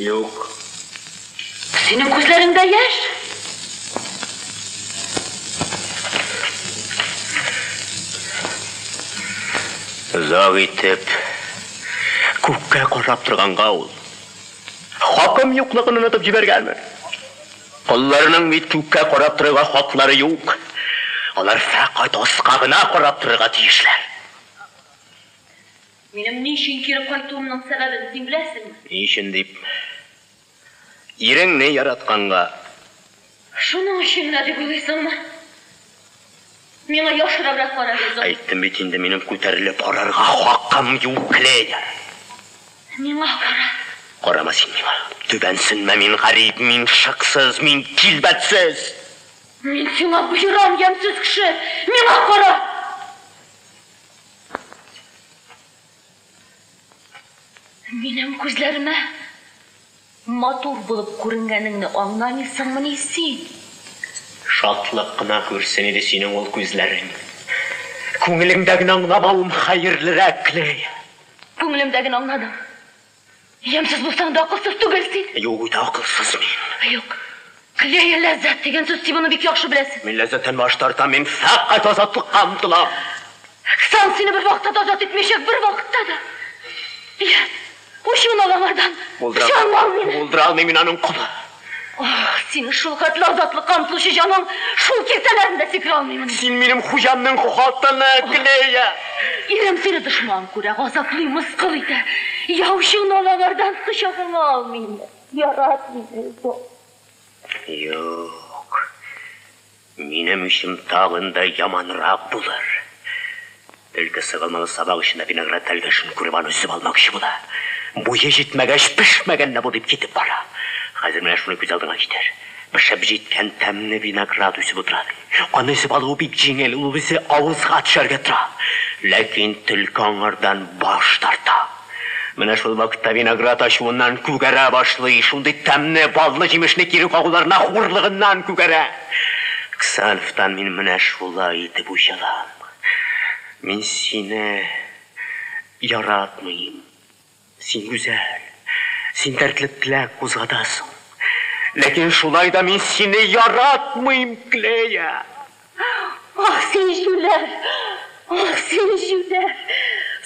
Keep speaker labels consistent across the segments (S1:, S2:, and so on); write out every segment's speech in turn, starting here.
S1: Юк.
S2: Синең күзләреңдә яшь.
S1: Озак итеп күккә карап торганга ул. Хакым юклыгын онытып җибәргәнмен. Колларның бит күккә карап торырга хаклары юк. Алар фәкать аска гына карап торырга тиешләр.
S2: Минем ни өчен кире кайтуымның сәбәбен син беләсеңме?
S1: Ни өчен дип? Иреңне яратканга.
S2: Шуның өчен генә дип уйлыйсыңмы? Миңа яхшырабрак кара, Риза.
S1: Әйттем бит инде, минем күтәрелеп карарга хакым юк, Клея.
S2: Миңа кара.
S1: Карама син миңа. Түбәнсенмә, мин гарип, мин шыксыз, мин килбәтсез.
S2: Мин сиңа боерам, ямьсез кеше! Миңа кара! Минем күзләремә матур булып күренгәнеңне аңламыйсыңмыни син?
S1: Шатлык кына күрсен иде синең ул күзләрең. Күңелеңдә генә аңламавым хәерлерәк, Клея.
S2: Күңелемдә генә аңладым. Ямьсез булсаң да акылсыз түгел син.
S1: Юк, үтә акылсыз мин.
S2: Юк. Клея ләззәт дигән сүз, син моны бик яхшы беләсең.
S1: Мин ләззәттән баш тартам, мин фәкать азатлыкка омтылам.
S2: Ксан сине бер вакытта да азат итмәячәк, бер вакытта да. Я, үчеңне ал аңардан.
S1: Булдыра,
S2: Үчеңне ал мине.
S1: булдыра алмыйм мин аның колы.
S2: Ах, синең шул хәтле азатлыкка омтылучы җаның шул киртәләрендә сикерә алмыймыни?
S1: Син минем хуҗамның хатыны, Клея.
S2: Ирем сине дошман күрә, газаплый, мыскыл итә. Я, үчеңне ал аңардан, кочагыңа ал мине. Ярат мине, Зо.
S1: Юк. Минем үчем тагын да яманрак булыр. Төлке сыгылмалы сабак эчендә виноград тәлгәшен күреп аны өзеп алмакчы була. Буе җитмәгәч, пешмәгән дә бу дип китеп бара. Хәзер менә шуны күз алдыңа китер. Пешеп җиткән тәмле виноград үсеп утыра ди. Аны өзеп алуы бик җиңел, ул үзе авызга төшәргә тора. Ләкин төлке аңардан баш тарта. Менә шул вакытта виноград ачуыннан күгәрә башлый, шундый тәмле, баллы җимешне кире кагуларына хурлыгыннан күгәрә. Ксанфтан мин менә шулай итеп үч алам. Мин сине яратмыйм. Син гүзәл, син дәртле теләк кузгатасың. Ләкин шулай да мин сине яратмыйм, Клея.
S2: Ах, син җүләр! Ах, син җүләр!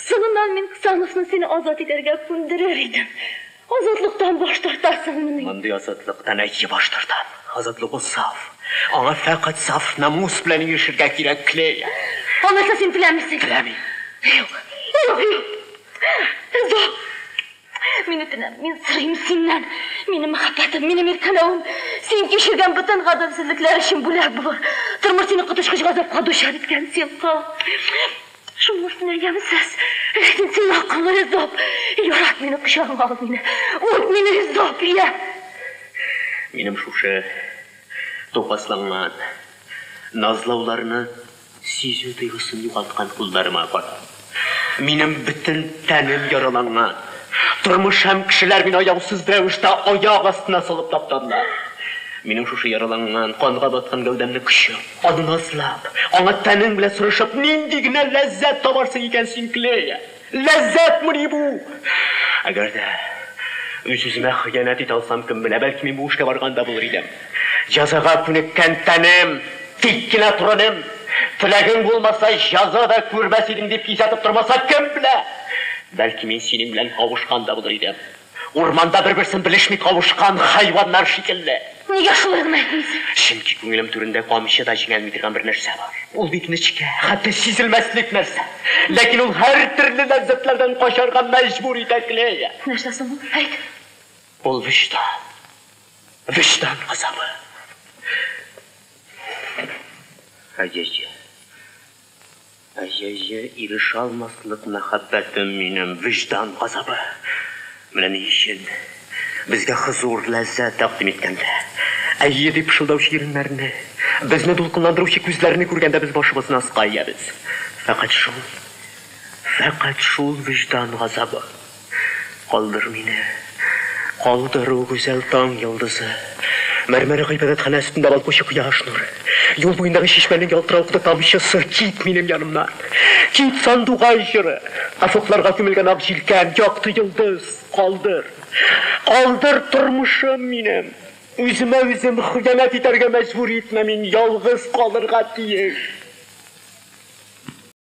S2: Соңыннан мин Ксановны сине азат итәргә күндерер идем. Азатлыктан баш тартасыңмыни?
S1: Мондый азатлыктан әйе баш тартам. Азатлык ул саф. Аңа фәкать саф намус белән ирешергә кирәк, Клея.
S2: Алайса син теләмисең?
S1: Теләмим.
S2: Юк, юк, юк. Зо, мин үтенәм, мин сорыйм синнән. Минем мәхәббәтем, минем иркәләвем син кичергән бөтен гаделсезлекләр өчен бүләк булыр. Тормыш сине коточкыч газапка дучар иткән, син кол. Шуның өстенә ямьсез. Ләкин син акыллы, Эзоп. Ярат мине, кочагыңа ал мине. Үп мине, Эзоп, я.
S1: Минем шушы тупасланган назлауларны сизү тойгысын югалткан кулларыма кара. Минем бөтен тәнем яраланган. Тормыш һәм кешеләр мине аяусыз рәвештә аяк астына салып таптадылар. Минем шушы яраланган, канга баткан гәүдәмне кочып, аны назлап, аңа тәнең белән сырышып, нинди генә ләззәт табарсың икән син, Клея? Ләззәтмени бу? Әгәр дә үз-үземә хыянәт итә алсам, кем белә, бәлки мин бу эшкә барган да булыр идем. Җәзага күнеккән тәнем, тик кенә тор, энем. Теләгең булмаса, җәза да күрмәс идең дип кисәтеп тормаса, кем белә? Бәлки мин синең белән кавышкан да булыр идем. Урманда бер-берсен белешми кавышкан хайваннар шикелле.
S2: Нигә шулай гына әйтмисең?
S1: Чөнки күңелем түрендә камчы да җиңәлми торган бер нәрсә бар. Ул бик нечкә, хәтта сизелмәслек нәрсә. Ләкин ул һәртөрле ләззәтләрдән качарга мәҗбүр итә, Клея.
S2: Нәрсә соң ул? Әйт.
S1: Ул вөҗдан. Вөҗдан газабы. Әйе-әйе. Әйе-әйе, ирешә алмаслык мәхәббәтем минем, вөҗдан газабы. Менә ни өчен безгә хозур, ләззәт тәкъдим иткәндә, әйе дип пышылдаучы иреннәрне, безне дулкынландыручы күзләрне күргәндә без башыбызны аска иябез. Фәкать шул, фәкать шул вөҗдан газабы. Калдыр мине, калдыр, о гүзәл таң йолдызы! Мәрмәр гыйбадәтханә өстендә балкучы кояш нуры, юл буендагы чишмәнең ялтыравыклы тамчысы, кит минем янымнан! Кит, сандугач җыры! Офыкларга күмелгән ак җилкән, якты йолдыз, калдыр! Калдыр тормышым минем. Үземә үзем хыянәт итәргә мәҗбүр итмә, мин ялгыз калырга тиеш.